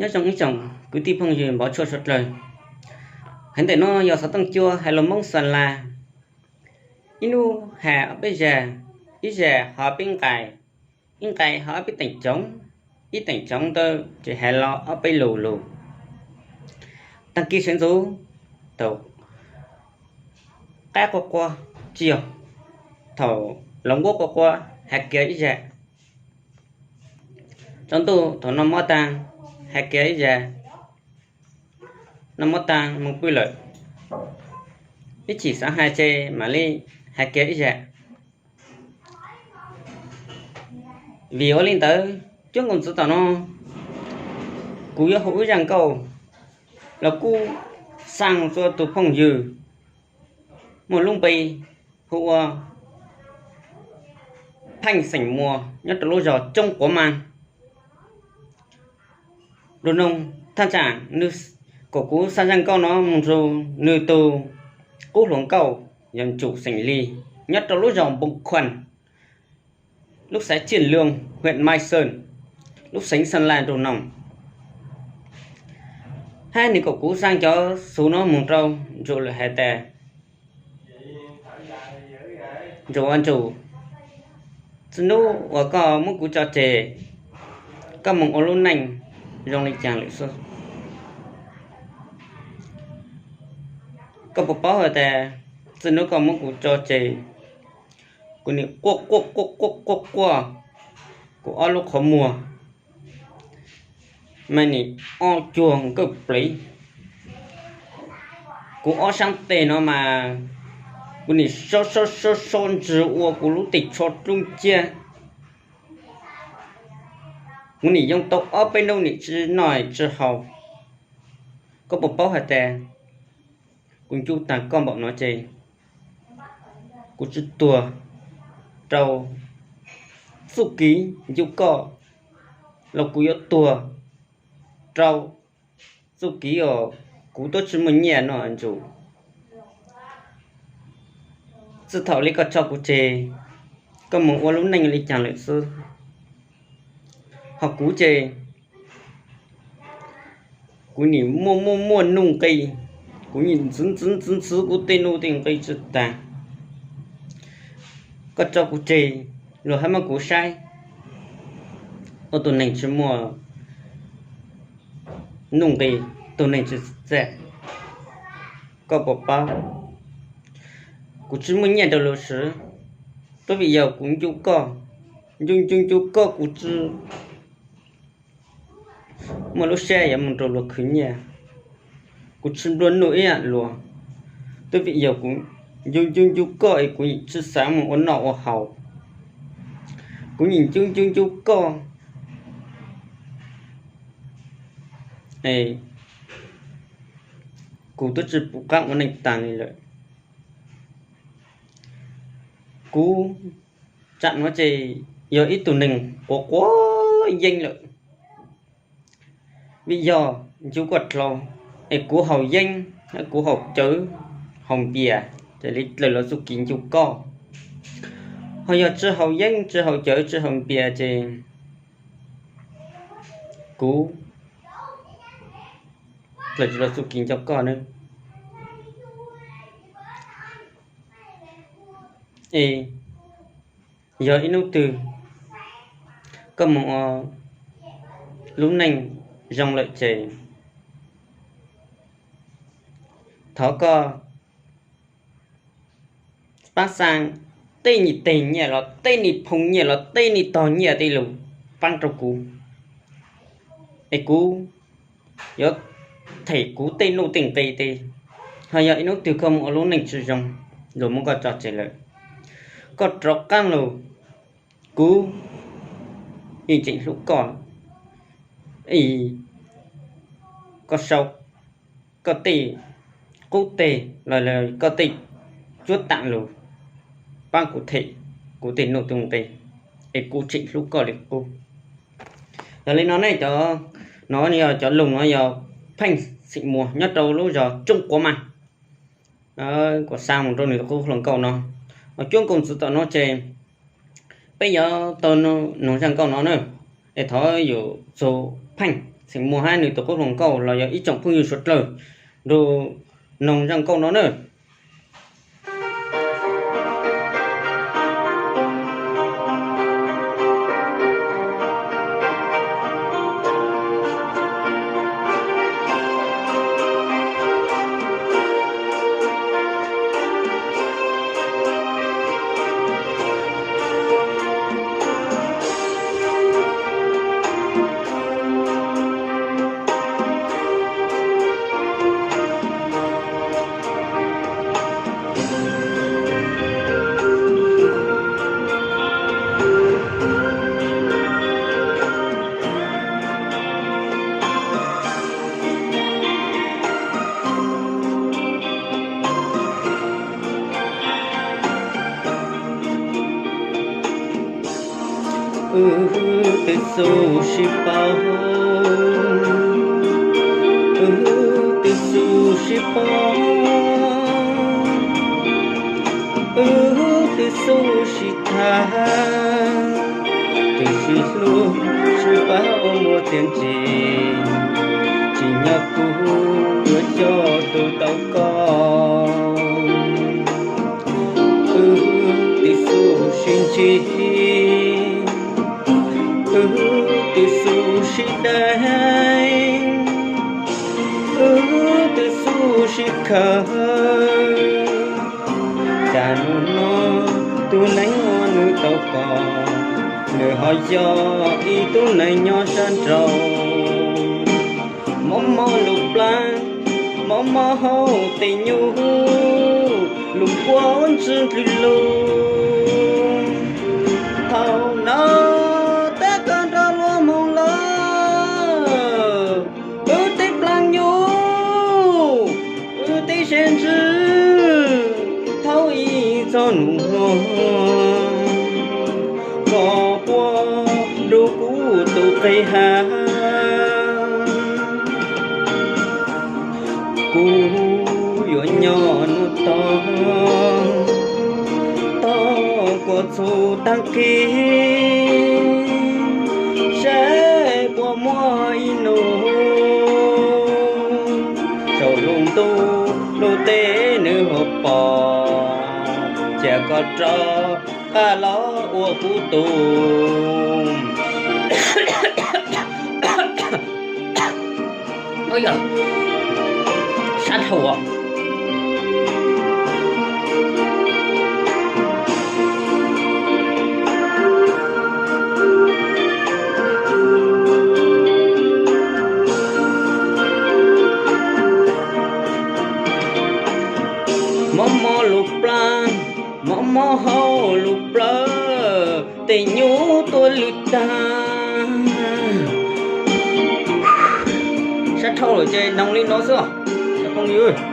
Nyob zoo ib tsoom kwv tij phooj ywg npov tshuaj suav dlawg. Heev ntawm no yog xov tooj cua hais lus Hmoob Xa La. Ib hnub has ob peb zag, ib zag ho peb nqai, ib nqai ho ob peb teem tsoov, ib teem tsoov ntawd ces has los ob peb lus lus. Tag kis sawv ntxov thaum qab quaj quaj, tsis yog, thaum lawv nquab quaj quaj has kiag ib zag. Tsaus ntuj thaum noj mov taag has kiag ib zag, noj mov taag moog pw lawm, ib chim xaav has ces mam li has kiag ib zag. Vim ua li ntawd, cuab nkaus ntxiv tom no kuv yuav hu ib zaj nkauj los kuj xaa rua tug phooj ywg muaj lub npe hu ua Pheej xeem Muas nyob rau lub zog Tsoob Quav Mas. Nrug noog thaj tsam kom kuv xa zaj nkauj no moog rau nwg tug qub hluas nkauj yog Ntsum xeem Lis nyob rau lub zog Npoo Khuam, lub xav Tsiaj Loog, hwm Mai Xeem, lub xeev Xa La nrug noog. Hab nwg kom kuv xa cov xuv no moog rau Ntsum lawm has tas, Ntsum ua Ntsum, txij nub uas koj muab kuv tso tseg, koj moog ua lub neej zoo li caag lawm xwb? Koj puas paub has tas txij nub koj muab kuv tso tseg, kuv nim quaj quaj quaj quaj quaj quaj, kuv ob lub qhov muag mas nim ob cuag nkawj plev, kuv ob saab teg no mas kuv nim so so so so ntswg ua kuv lub teg tsho dlub ciab. Kuv nim yoo tau ob peb nub nim tsi noj tsi haus. Koj puas paub has tas kuv ncu taag koj npaum no ces kuv tsi tuag rau txuj kev ncu koj, los kuv yuav tuag rau txuj kev uas kuv tuab tsi muaj nyiaj no Ntsum. Txij thaum li koj tso kuv tseg, koj moog ua lub neej li caag lawm xwb? Ho kuv ces kuv nim muaj muaj muaj nuj nqi, kuv nim ntxwv ntxwv ntxwv ntxwv kuv tej nuj tej nqi tsi taag. Koj tso kuv tseg, luag hab muab kuv saib ua tug neeg tsi muaj nuj nqi, tug neeg tsi txawj. Koj puas paub, kuv tsi muaj nyiaj rau luag swv, tuab vim yog kuv ncu koj, ncu ncu ncu koj kuv tsi muaj lub sab yuav moog rau luag khwv nyiaj. Kuv tsi nplua nuj ib yaam luag, tuab vim yog kuv ncu ncu ncu koj es kuv tsi xaav moog ua noj ua haus. Kuv nim ncu ncu ncu koj, kuv tuab tsi pum qaab ua neej taag li lawm. Kuv tsam nuav ces yog ib tug neeg quav quav yeeb lawm, vim yog ncu koj dlhau, es kuv haus yeeb, kuv haus cawv, haus npias, ces li dlaws los txuj kev ncu koj. Ho yog tsi haus yeeb, tsi haus cawv, tsi haus npias ces kuv dlaws tsi los txuj kev ncu koj nawb. Es yog ib hnub twg koj moog ua lub neej zoo lawm ces thov koj paab xaa tej nyuas teg nyiaj los tej nyuas phooj nyiaj los tej nyuas tog nyiaj tej lug paab rau kuv, es kuv yuav them kuv tej nuj tej nqi tej. Ho yog ib hnub twg koj moog ua lub neej tsi zoo, luag muab koj tso tseg lawm, koj rov qaab lug, kuv yeej tseem hlub koj. Es koj sau koj tej qub teg los koj tej cuab taam lug paab kuv them kuv tej nuj tej nqi, es kuv tseem hlub koj li qub. Yog li no ne, cov no yog cov lug no yog Pheej xeem Muas nyob rau lub zog Tsoob Quav Mas. Kuv xaa moog rau nwg qub hluas nkauj no, cuab nkaus ntxiv tom no ces peb yuav tau noog zaj nkauj no na, es thov yum txug Pheej Xeem Muas hab nwg tug qub hluas nkauj los yog ib tsoom phooj ywg suav dlawg nrug noog zaj nkauj no na. Wb twb xub sib paub, wb twb xub sib paub, wb twb xub sib tham, twb sib hlub sib pab ua muaj txiaj ntsig, tsim nyog kuv yuav coj tug tau koj. Wb twb xub sib ntsib, wb twb xub sib deev, wb twb xub sib khaws. Cas nub no tug neeg uas nwg tau pom, nwg ho yog ib tug neeg nyob sab nraud. Mob mob lub plab, mob mob hauv tes nyuj, lub kua ntsis ntws lug. Thaum no tab koj nrog luag moog lawm, wb tej plaab nyuj, wb tej sab ntsws, thaum ib txog nub nuav, koj puab nrug kuv tus qig hav. Kuv yuav nyob nuav tog, tog kuas txhum taag kis, saib puas muaj ib nub, saum lub ntuj lub teb nwg ho pom, cia koj rov qab los ua kuv tug. Sab dhau. Mob mob lub plab, mob mob hauv lub plawv, tej nyuj tuaj lwj tag. Sab dhau lawm ces noog li no xwb os cov phooj ywg.